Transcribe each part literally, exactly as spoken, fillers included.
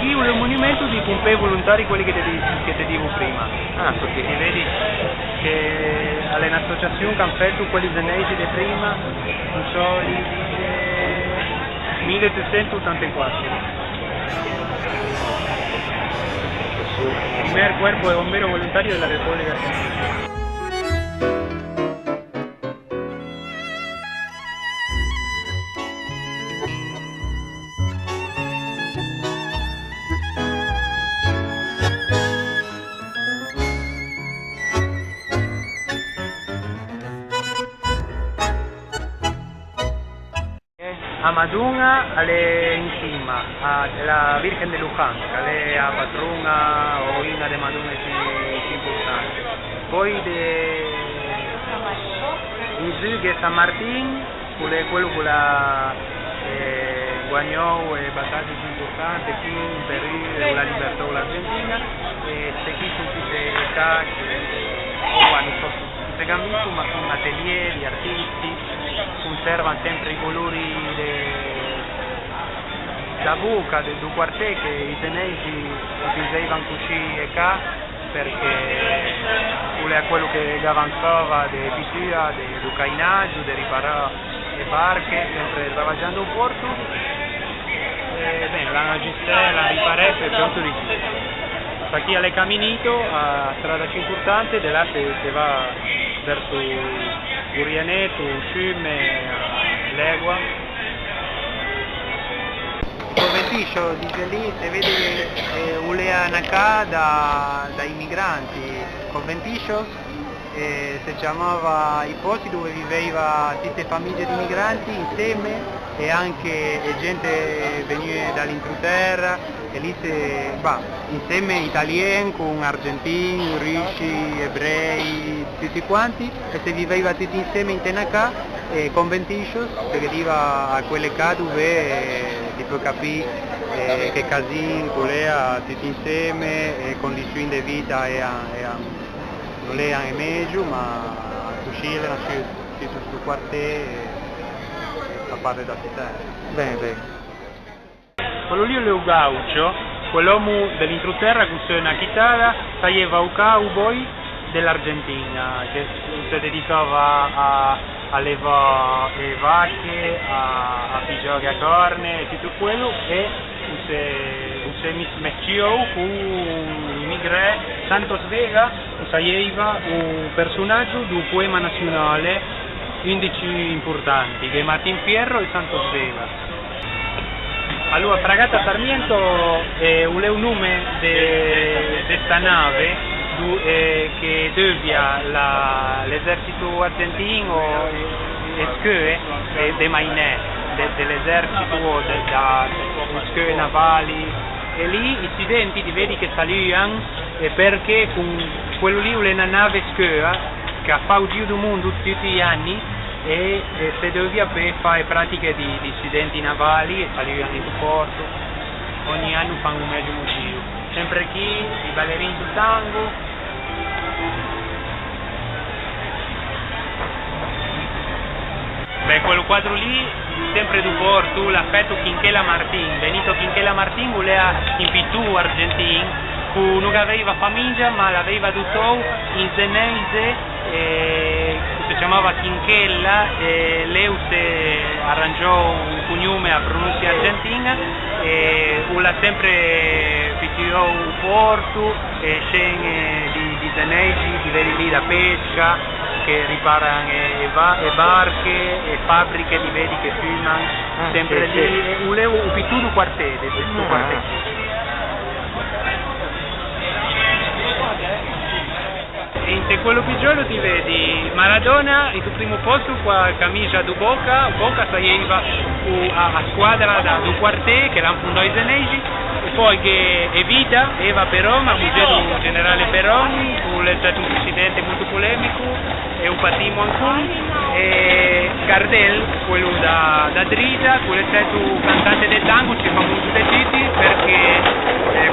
Chì o l'é o monumento di pompei volontari, quelli che te di-, che te divo prima. Ah, perché ti vedi che a l'é un'associazion che àn fæto quelli zeneixi de prima, no sò, lì dixe mil otosento otantaquatro. Primer cuerpo de bombero volontario de la República Argentina. A Madona a l'é in sima, a, la Virgen de Luján, che a l'é a patroña ò uña de Madoñe cì, cì importante. Poi de, in zù gh'é San Martin, ch'o l'é quello ch'o l'à, eh, guagnou e bataglie cì importante, chì in Perù, e o l'à libertou l'Argentiña, e ste chì son tute e case, o, no sò, se gh'an visto, ma son atelier di artisti, conservan sempre i colori de, da boca, de, do quartê, che i zeneixi i dipinzeivan cuscì e cà, perché o l'ea quello che gh'avanzava de pitua, de, do cainagio, de riparâ e barche, sempre travagiando in porto. E ben, l'an aggiustæ, l'an riparè, e pronto di tutto. Sta chì a l'é Caminito, a strada cì importante, de là se, se va verso Gurianeto, o fiume, a Legua. Conventillo, dixe lì, se vede che, eh, o l'ea na cà da, da imigranti. Conventillo, eh, se ciamava i posti dove viveiva tutte e famiglie di migranti insieme e anche e gente vegnue da l'introtera, e lì se, bah, insieme italien con argentin, russi, ebrei, tutti quanti, e se viveiva tutti insieme inte na cà, eh, conventillo, se ghe diva a quelle cà dove, eh, ti peu capî, eh, che casin ch'o l'ea tutti insieme, e condizion de vita ean, ean, no l'ean e megio, ma cuscì l'é nasciuo tuto sto quartê, e, e fa parte da citæ. Ben, ben. Quello lì o l'é o gaucho, quell'ommo de l'introtera ch'o seuna a chitada, saieiva o cowboy de l'Argentiña, che se dedicava a, a levâ e vache, a, a pigâghe a carne e tuto quello, e o se, o se mes-, mesciou co i migrè. Santos Vega o saieiva o personaggio do poema nazionale, un dei cù importanti, che Martin Fierro e Santos Vega. Aloa, Fragata Sarmiento, eh, o l'é o nome de, de sta nave, do, eh, che deuvia la, l'esercito argentino, eh, e scheue, eh, de mainè, de, de l'esercito, de, da, e scheue navali, e lì i studenti ti vedi che saluan, eh, perché con quello lì o l'é na nave scheua che a fa o gio do mondo tutti i anni, e, e se deuvia pe fâ e pratiche di, di studenti navali, e saluan into porto, ogni anno fan o mesmo gio. Sempre chì, i ballerin do tango. Beh, quello quadro lì, sempre do Porto, l'à fæto Quinquela Martín. Benito Quinquela Martín o l'ea un pitô argentin, ch'o no gh'aveiva famiggia, ma l'aveiva adotou un zeneixo, eh, che se ciamava Quinquela, e lê o se arrangiou o cognome, a pronunsia argentiña, e o l'à sempre pituou o porto, e scene di, di zeneixi, ti vedi lì da pesca, che riparan e, e va-, e barche, e fabriche, ti vedi che fuman, ah, sempre sì, lì, sì. E o l'é o pitô do quartê, de, de sto quartê. E inte quello pigiolo ti vedi Maradona, into primo posto, co a camisa do Boca, Boca saieiva o, a, a squadra da, do quartê, che l'han fondou i zeneixi, e poi gh'é Evita, Eva Peron, a muggiê do generale Peron, o l'é stæto un presidente molto polemico, e o patimo ancon, e Gardel, quello da, da Drita, che o l'é stæto cantante de tango, ciù famoso de tutti, perché, eh,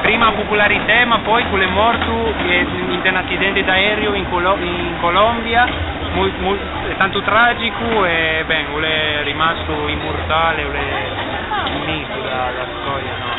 prima a popolaritæ, ma poi che o l'é morto, eh, inte un atcidente d'aereo in Colo-, in Colombia, mo-, mo-, tanto tragico, e, ben, o l'é rimasto immortale, o l'é un mito da, da storia, no?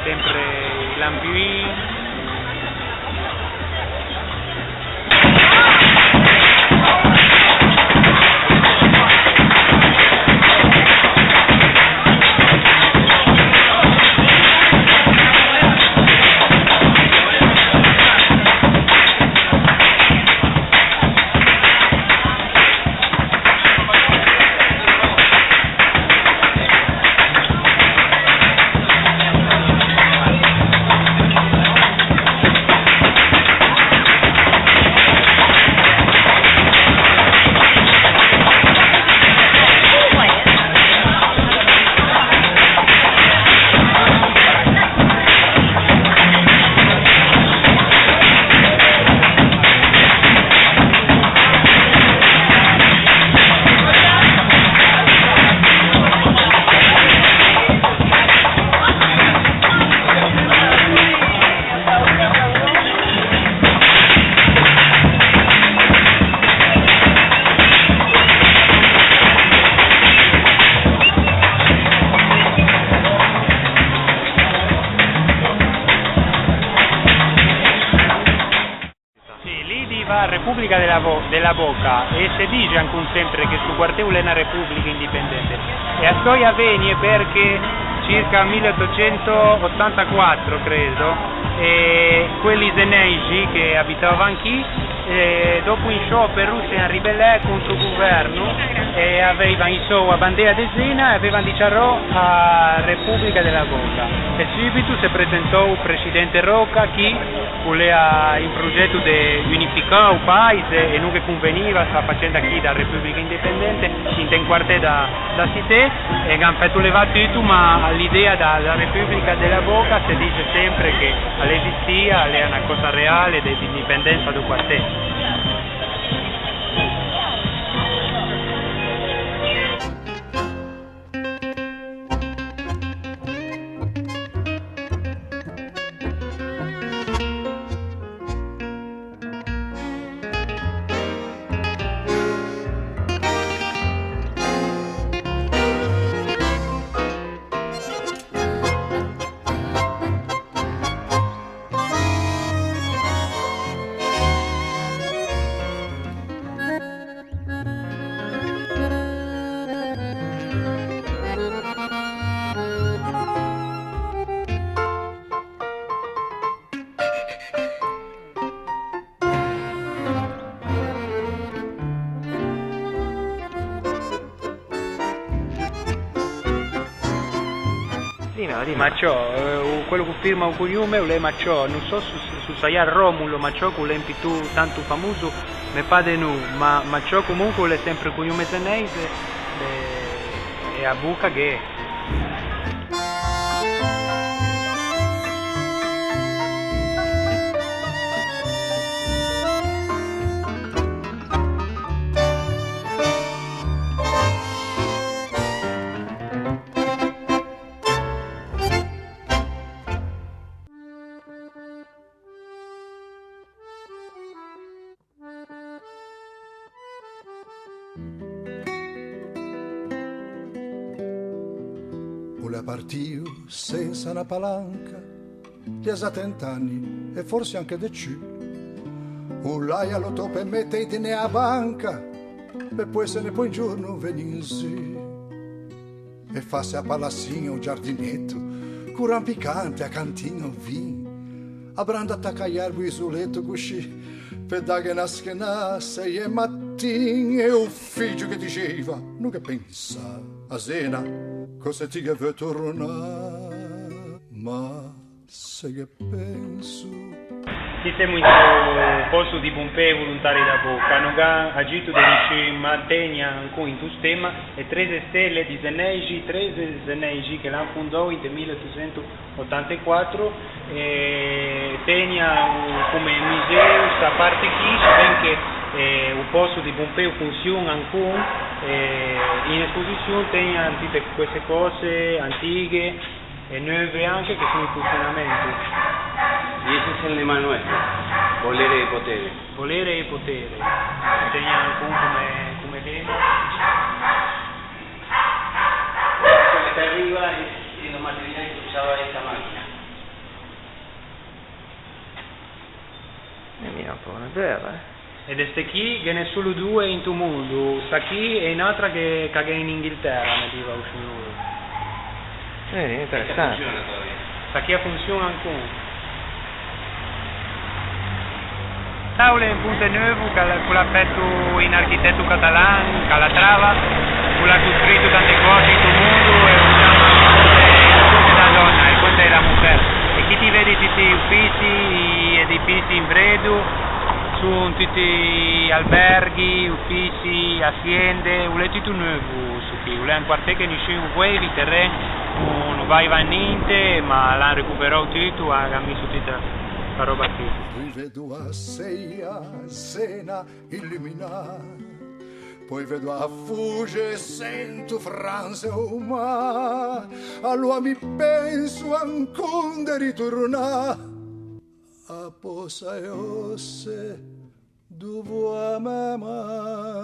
Sempre i lampioni. Sì, lì diva Republica della Vo-, della Boca, e se dixe ancon sempre che sto quartê o l'é na republica indipendente. E a stoia a vegnie perché circa milleottocentoottantaquattro, credo, e quelli zeneixi che abitavan chì, eh, dopo un sciopero se han ribellà contro il governo e avevano in so a bandera de Zena e avevano dichiarato a Repubblica della Boca. E subito se presentò il presidente Rocca chì voleva un progetto di unificare il paese e non che conveniva sta faccenda chì da Repubblica Indipendente, in un quartê da, da cità, e che hanno fatto levare tutto, ma l'idea da, da Repubblica della Boca se dice sempre che l'esistia, l'era una cosa reale de, di indipendenza do quartê. Dime, dime. Maciò, eh, o, quello che firma o cognome, o l'é Maciò, no so se, se, se o saià Romulo Maciò, che o l'é un pitô tanto famoso, me pâ de no, ma Maciò comunque o l'é sempre cognome zeneixo, eh, e a boca gh'é. O l'é partio sensa na palanca, de za trent'anni e forse anche de ciù. O l'aià lotâ pe mette i dinè a banca, pe poersene po un giorno vegnî zù. E fâse a palaçinha, o giardineto, co rampicante, a cantina, o vin, a branda tacca a l'erbo, o isoleto, coscì, pe dâghe na schenâ, seie matin, e o figgio che dixeiva: no ghe pensâ, a Zena, cos'è ti ghe veu tornâ, ma se ghe penso. Chi semo into posto di Pompei, volontari da Boca, no gh'à agiuto de nisciun, ma tegna ancon into stema e treze stele di zeneixi, treze zeneixi che l'han fondou inte milleottocentoottantaquattro, e tegna o, come museo sta parte chì, se ben che, eh, o posto di Pompei o fonziona ancon, eh, in esposizion tegna tute queste cose antiche, e neuve anche che son in funzionamento. Jesce San Emanuele, volere e potere. Volere e potere. Tegna ancon come, come lema. Quando te riva, eh, i materiali che usava sta machina. Bone, vero, eh? E de ste chì ghe n'é solo doe into mondo, sta chì e un'atra che, che gh'é in Inghiltera, me diva o scignore. Eh, interessante. Sta chì a fonçioña ancon. Sta o l'é un ponte neuvo, che l'à, che o l'à fæto un architeto catalan, Calatrava, o l'à costruito tante cöse into mondo e o ciama el ponte da dòna, el ponte da mujer. E chì ti vedi tuti i ufizi, i edifisi in bredo, son tuti alberghi, ufizi, aziende, o l'é tuto neuvo sto chì, o l'é un quartier che nisciun o voeiva, i teren no, no vaiva ninte, ma l'han recuperou tuto, a, gh'han miso tuta sta roba chì. Poi vedo a Seia, Zena, illuminâ. Poi vedo a Foxe, sento Fransa e o mâ. Aloa mi penso ancon de ritornâ a Posa e Osse, dove a mæ mâ.